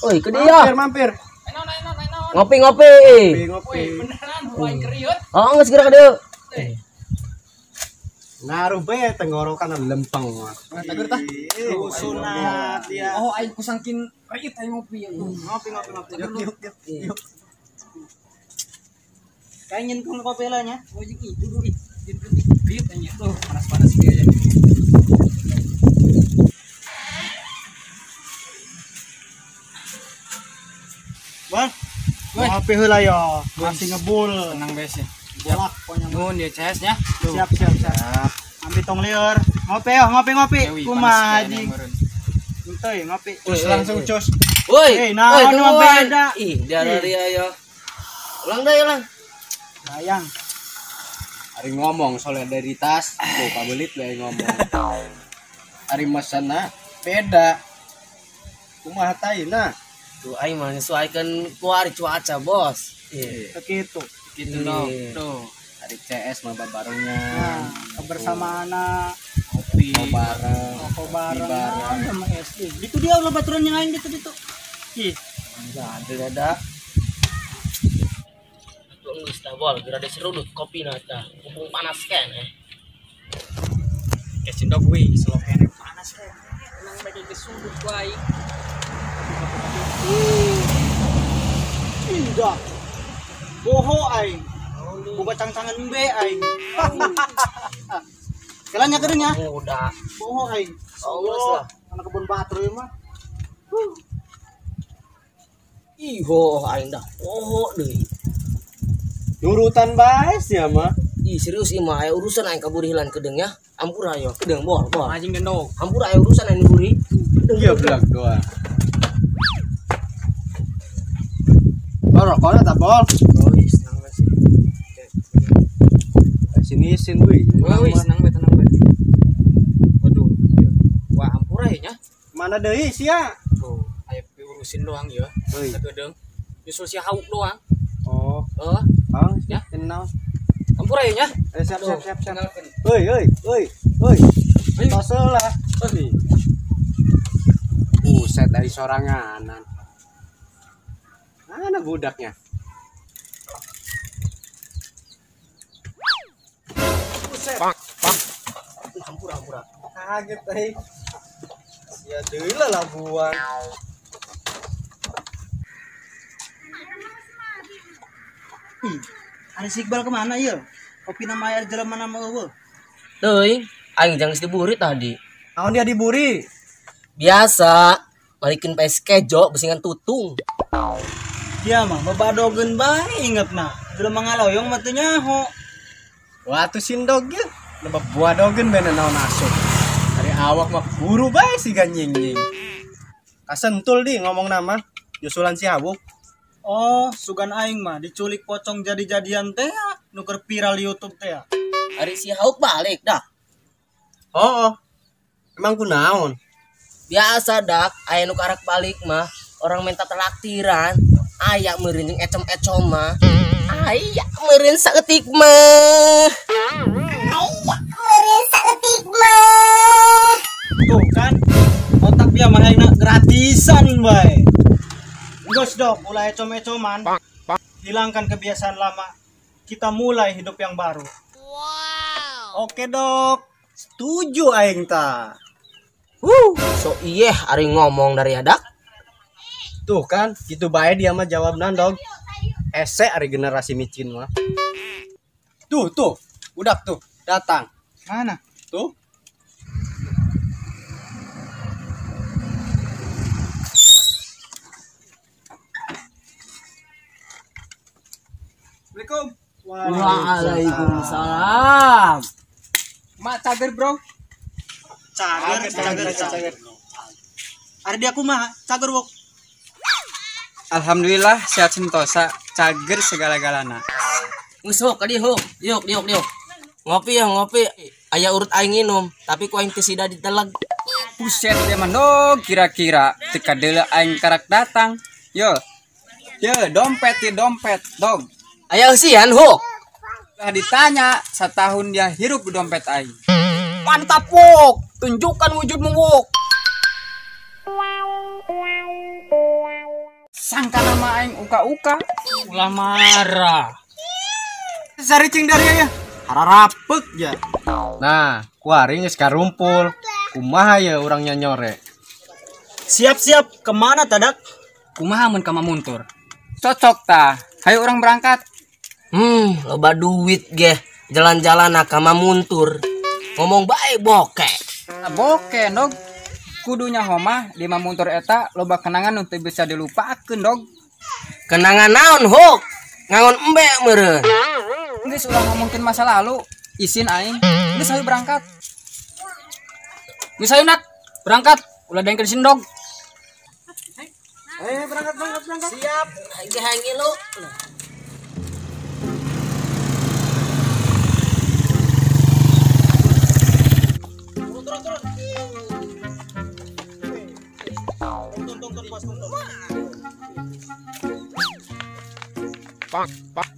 Oi, ke dia. Mampir. Ngopi-ngopi. Ngopi. Beneran aing keriut. Oh, geus geura ka dieu. Ngaruh bae tenggorokan lempeng mah. Tegur tah. Sunat ya. Oh, aing kusangkin riut aing ngopi. Ngopi. Yuk. Kayak nyentuh kopi lah nya. Oh, jeung itu duh. Riut aing tuh panas-panas kieu aja. Bang, ngopi heula yo. Masih ngebul. Tenang bes ya. Bolak pokoknya. Nuhun ya CS nya. Siap. Ambil tong liur. Ngopi yo, ngopi. Kumaha anjing. Henteu ngopi. Cus langsung cus. Woi, naon mah beda. Ih, dari ayo. Ulang deh, ulang. Sayang. Ari ngomong solidaritas, tuh pabelit bae ngomong. Ari masana beda. Kumaha taina? Tuh aing mah nyesuaikan keluar cuaca, Bos. Iya. Begitu. Gitu dong. Tuh. Ari CS mah barengan. Nah, kebersamaan ngopi bareng, rokok bareng sama SD. Itu dia ulah baturan yang lain gitu. Ih, enggak ada. Tuh geus tah bol, geura diserudut kopi na tah. Mumpung panas keneh. Kayak cendok we, selo keneh panas keneh. Emang bade disudut ku aing. Indah. Boho aing. Boga cangcangan embe aing. Kelanya keureun nya. Udah. Boho aing. Allah. Anak kebun batur ieu mah. Ih, ho aing dah. Boho deui. Nurutan bae sia mah. Ih, serius ieu mah aya urusan aing kaburi hilan kedeung nya. Ampura yo, kedeung bol, bol. Anjing gendong. Ampura aya urusan aing buri. Iya belak doang. Bol rokoknya tak bol. Oh, ih, senang wes. Sini isin wih. Wah, wih, senang bae, tenang bae. Waduh. Wah, ampura ya nya. Mana deui sia? Tuh, aya urusin doang ya. Sakedeung. Nyusul si hauk doang. Oh. Heeh. Oh, ya. Kenal. Ampura ya nya. Siap. Oi. Tos lah. Oi. Buset dari soranganan. Mana budaknya? Buset. Pak. Ampura. Kaget euy. Sia deui lah labuan. Ada si Iqbal kemana ya? Kopi nama air jalan mana mau eueuh? Teuing, aing jangan diburi tadi. Naon dia diburi? Biasa, balikin PS kejo besingan tutung. Dia mah babadogeun bae ingetna. Jelema ngaloyong mah teu nyaho. Wah tuh sindog ge, lebah buadogeun bene naon asup. Dari awak mah buru bae siga nying-nying. Kasentul di ngomong nama, nyusulan si Hawuk. Oh, sugan aing mah diculik pocong jadi-jadian teh nuker viral di YouTube teh. Ari si Hauk balik dah. Oh. Emang kunaon? Biasa dak, aya nu karak balik mah orang minta traktiran, aya meureun jeung ecom-ecom mah. Aya meureun saeutik mah. Aya meureun saeutik mah. Tuh kan, otak dia mah hayangna gratisan bae. Geus dok, ulah ecom-ecoman. Hilangkan kebiasaan lama. Kita mulai hidup yang baru. Wow. Oke dok, setuju aing ta. So iye ari ngomong dari adak. Tuh kan, gitu bae dia mah jawabna dog. Ese ari generasi micin mah. Tuh, budak tuh datang. Mana? Tuh. Assalamualaikum. Waalaikumsalam. Mak cager, Bro. Cager. Ari dia kumaha? Cager wok. Alhamdulillah sehat sentosa, cager segala-galana. Geus hok ka dieu hok. Yuk. Ngopi ya ngopi. Aya urut aing nginum, tapi ku aing teu sida diteleg. Buset ya mah kira-kira teu kadeuleu aing karak datang. Yo. Yo, dompet ya dompet, dog. Aya eusian hok. Lah ditanya, setahun dia hirup di dompet aing. Mantap wok, tunjukkan wujudmu wok. Sangka nama aing uka-uka. Ulah marah. Saricing dari ya. Hararapek ya. Nah, kuari geus karumpul. Kumaha ya urang nyore. Siap-siap kemana tadak? Kumaha mun ka Mamuntur? Cocok tah. Hayu urang berangkat. Loba duit geh. Jalan-jalan ka Mamuntur. Ngomong bae bokeh. Bokeh dog. Kudunya homah di Mamuntur eta loba kenangan nu teu bisa dilupakeun dog. Kenangan naon hok? Ngangon embe meureun. Geus ulah ngomongkeun masa lalu. Isin aing. Geus hayu berangkat. Geus hayu nak, berangkat. Ulah dengkeun sindog. Berangkat berangkat. Siap. Aing hayang ngilu. Turun. Tonton bos tonton. Pak, pak.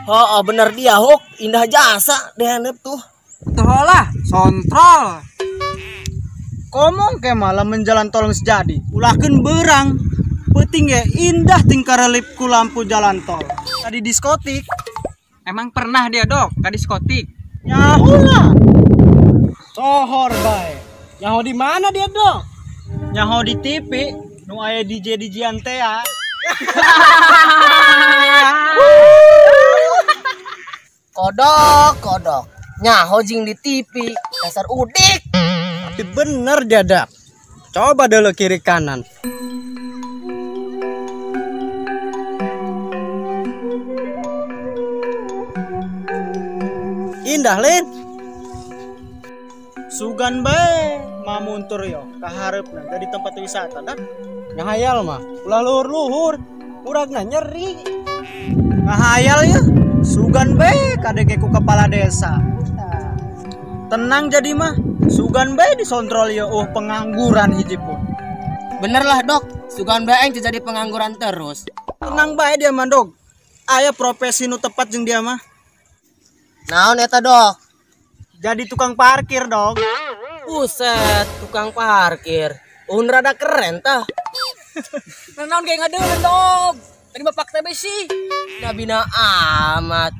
Oh, bener dia hok, indah jasa dihandap tuh. Tuh lah, sontrol. Komong ke malam menjalan tol geus jadi. Ulahkeun beurang. Peuting ge indah tingkar relipku lampu jalan tol. Tadi diskotik. Emang pernah dia dok ke diskotik? Nyaho lah. Sohor bae. Nyaho di mana dia dok? Nyaho di TV nu aya DJ DJ-an teh ya. Kodok, kodok. Nyaho jeung di TV, dasar udik. Tapi bener dia dak. Coba dulu kiri kanan. Indah lin. Sugan bae Mamuntur yo kahareupna jadi tempat wisata dah. Ngahayal mah ulah luhur-luhur, urangna nyeri. Ngahayal ya. Sugan bae kadege ku kepala desa. Tenang jadi mah, sugan bae disontrol yo pengangguran hiji pun. Bener lah dok, sugan bae aing jadi pengangguran terus. Tenang bae dia mah dok. Aya profesi nu tepat jeung dia mah. Naon eta dok? Jadi tukang parkir dok. Buset, tukang parkir. Un rada keren tah. Naon kayak ngadeuleuh dok. Tadi bapak teh sih. Nabina amat.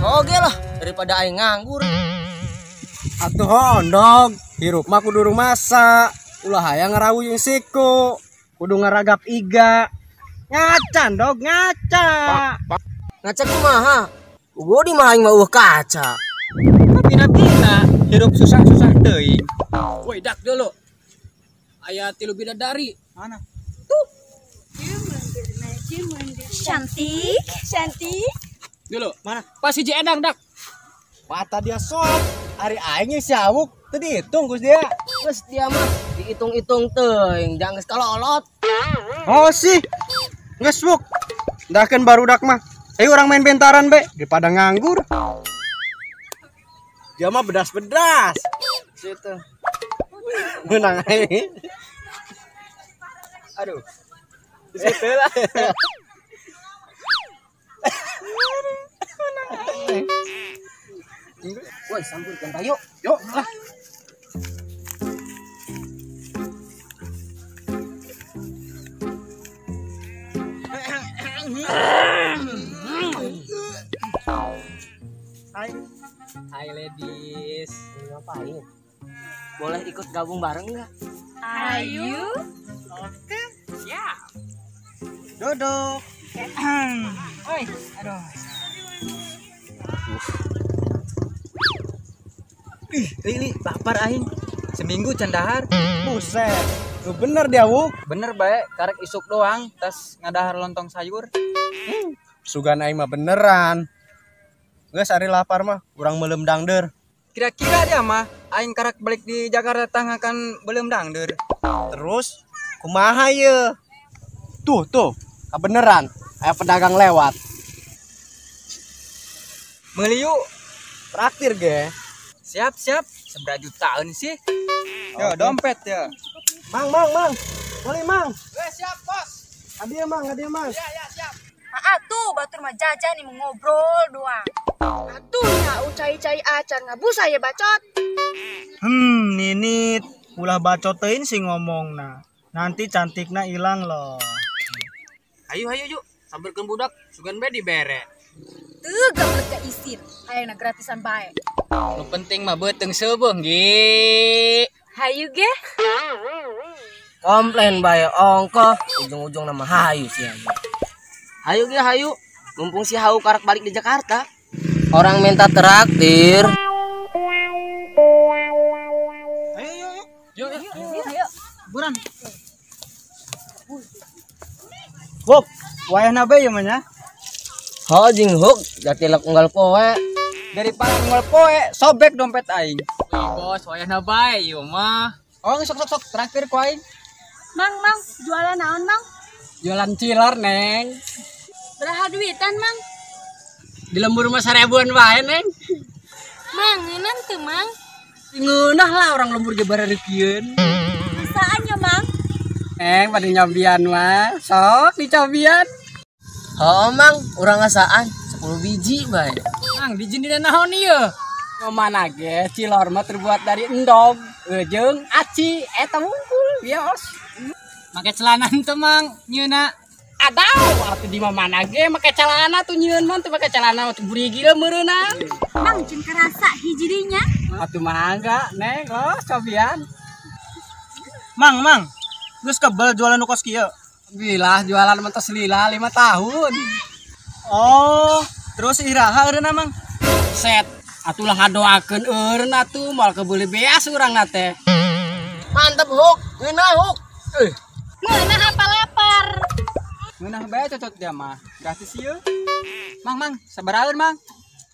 Oke lah, daripada aing nganggur. Atuh hondog, hirup mah kudu rumasa. Ulah hayang ngarawuy siku. Kudu ngaragap iga. Ngaca dog, ngaca. Ngaca kumaha? Gua di mah aing mah eueuh kaca. Bina-bina hirup susah-susah teuing. Woi, dak dulu. Aya 3 bidadari. Mana? Tuh. Cantik, cantik. Dulu, mana? Pas hiji endang dak. Mata dia sob. Ari aing si awuk teu dihitung Gus dia. Geus dia mah dihitung-hitung teuing, jangan geus kalolot. Oh sih. Geus wuk. Ndahkeun barudak mah. Ayo orang main bentaran be daripada nganggur. Dia mah bedas-bedas. Situ. Menang aing. Aduh. Situ lah. Woi, sampurkeun yuk. Yuk lah. Hai. Hai ladies. Ngapain? Boleh ikut gabung bareng nggak? Ayo. Oke. Siap. Duduk. Oi, aduh. Ih, Lili, lapar aing. Seminggu can dahar. Buset. Lu bener dia, Wuk. Bener bae, karek isuk doang tas ngadahar lontong sayur. Sugan aing mah beneran. Geus ari lapar mah, urang meuleum dangder. Kira-kira dia mah aing karek balik di Jakarta tang akan beuleum dangder. Terus kumaha ye? Tuh, tuh, kabeneran aya pedagang lewat. Meuli yuk. Traktir ge. Siap, siap. Seberapa jutaan sih? Yo, dompet ya. Mang, mang, mang. Boleh, Mang. Siap, Bos. Hadiah, Mang, hadiah, Mang. Ya, ya, siap. Atuh batur mah jajan nih ngobrol doang. Atuh nya ucai-cai acan ngabusa ya bacot. Ninit ulah bacotein sih ngomongna. Nanti cantikna hilang loh. Ayo ayo yuk, samberkeun budak, sugan bae dibere. Teu gablek ka isin, hayangna gratisan bae. Nu penting mah beuteung seubeuh ge. Hayu ge. Komplain bae ongkoh, ujung-ujung nama hayu sih. Hayu ge hayu, mumpung si Hau karak balik di Jakarta. Orang minta traktir. Ayo ayo ayo. Yuk, yuk, yuk. Buran. Wop, wayahna bae ieu mah nya. Ho jeung huk, jati lek unggal poe. Daripada unggal poe, sobek dompet aing. Wih, bos, wayahna bae ieu mah. Oh, sok sok sok traktir ku aing. Mang, mang, jualan naon, Mang? Jualan cilor, Neng. Beraha duitan, Mang? Di lembur mah 1000-an wae, Neng. Mang, ngeunah teu, Mang? Ngeunah lah orang lembur ge bareureukieun. Masaan ya, Mang? Neng, pada nyobian mah. Sok dicobian. Oh, Mang, urang ngasaan 10 biji bae. Mang, dijindina naon ieu? Mana ge cilor mah terbuat dari endog, jeung aci eta wungkul bios. Make celana henteu, Mang, nyeuna. Adaw, atuh di mana ge make celana tuh nyieun mah teu make celana tuh burigil meureunna. Mang, cin kerasa hiji dinya. Atuh mangga, Neng, oh cobian. Mang, mang. Geus kebel jualan nu kos kieu. Bilah jualan mah tos lila 5 tahun. Oh, terus iraha eureunna, Mang? Set, atuh lah ngadoakeun eureun atuh moal kebeuli beas urang na teh. Mantep huk, ngeunah huk. Ngeunah apa lapar? Ngeunah bae cocot dia mah, gratis ieu. Mang, mang, sabaraha Mang?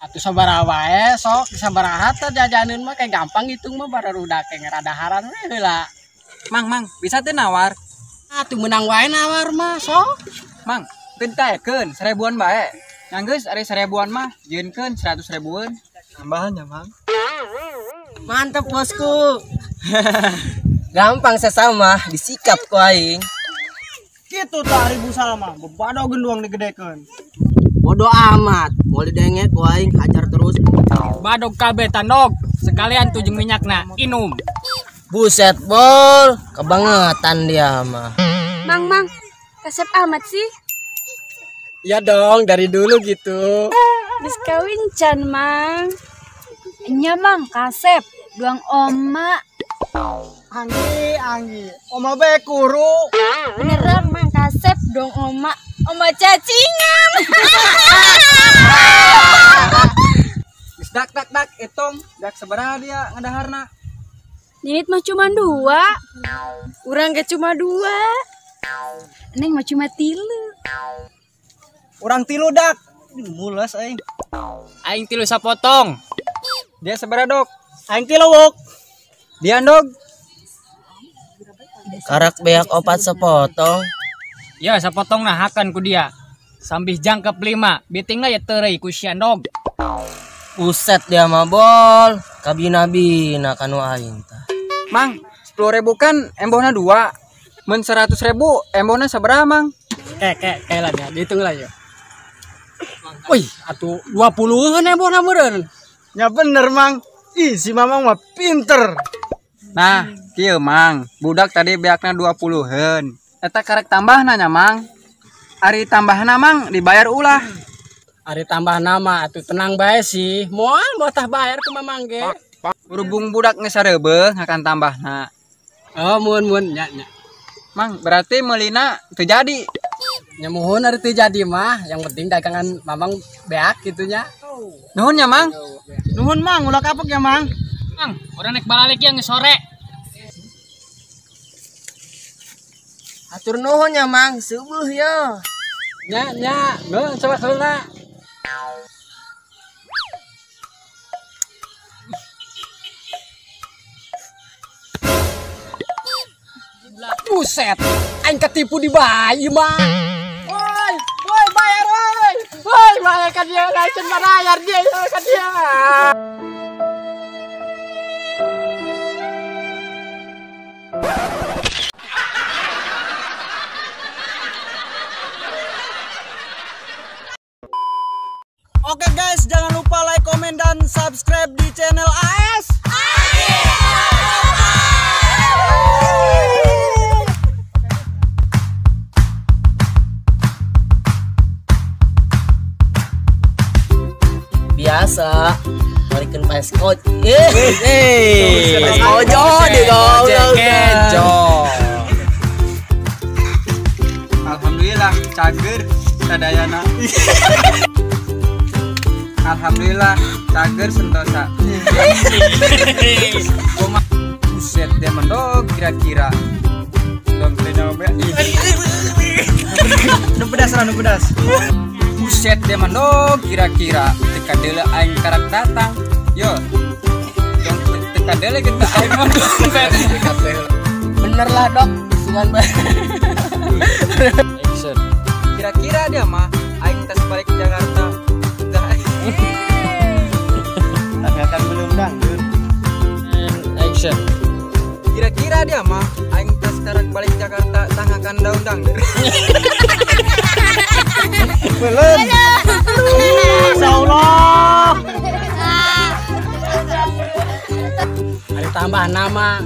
Atuh sabaraha wae sok, sabaraha teh jajaneun mah kayak gampang hitung mah barudak ke ngeradaharan we heula. Mang, mang, bisa teu nawar? Atuh menang wae nawar mah sok. Mang, teu ditaekeun 1000-an bae. Yang geus ari 1000-an mah jieunkeun 100 ribuan. Tambahan ya, Mang. Mantep bosku. Gampang sesama disikap ku aing. Kitu tah Ibu Salma, bebadogeun doang digedekeun. Bodoh amat, mau didengek ku aing hajar terus. Badog kabeh tandog, sekalian tuh jeung minyakna inum. Buset bol, kebangetan dia mah. Mang, mang, kasep amat sih. Ya dong, dari dulu gitu. Geus kawin can, Mang. Nya Mang, kasep, duang oma. Anggi, anggi, oma bae kuru. Beneran Mang, kasep dong oma. Oma cacingan. Geus dak dak dak hitung, dak sabaraha dia ngadaharna. Ninit mah cuma 2. Urang ge cuma 2. Neng mah cuma 3. Urang 3 dak. Mules aing. Aing 3 sapotong. Dia sabaraha dok? Aing 3 wok. Dia dog. Karak beak 4 sepotong. Ya sapotong nah hakan ku dia. Sambih jangkep 5, bitingna ya terei ku sia dog. Buset dia mah bol, kabina-bina kanu aing tah. Mang, 10.000 kan embohna 2. Mun 100.000 embohna sabaraha, Mang? Kek lah ya, dihitung lah ya. Wih, atuh 20 embohna meureun. Ya bener, Mang. Ih, si Mamang mah pinter. Nah, kieu Mang, budak tadi beakna 20-heun. Eta karek tambahna nya, Mang. Ari tambahna, Mang, dibayar ulah. Ari tambahna mah atuh tenang bae sih. Moal moal tah bayar ku Mamang ge. Berhubung budak geus sareubeung akan tambahna. Oh, muhun-muhun nya nya. Mang, berarti meulina teu jadi. Nya muhun ari teu jadi mah, yang penting dagangan Mamang beak kitu nya. Nuhun nya, Mang. Nuhun, Mang, ulah kapok ya, Mang. Mang, urang naik balalik ya geus sore. Hatur nuhun ya, Mang, seueuh ya. Nya nya, nuhun coba heula. Buset, aing ketipu di bayi mah. Woi, woi bayar woi. Woi, bayar ka dia, lain bayar dia ka dia. guys, jangan lupa like, komen, dan subscribe di channel AS. Biasa balikin paskot. Ojo deh kejo. Alhamdulillah cager sadayana. Alhamdulillah cager sentosa. Buset dia mendog kira-kira. Dong Nu pedas nu pedas. Buset dia mendog kira-kira teka deuleu aing karak datang. Yo. Dong teka deuleu kita aing mendog. Bener lah dok, sugan action. Kira-kira dia mah aing tas balik ke Jakarta. Tanyakan belum dangdut. Action. Kira-kira dia mah aing tas karak balik Jakarta tangakan daun dangdut. Belum. Insyaallah. Ada tambah nama.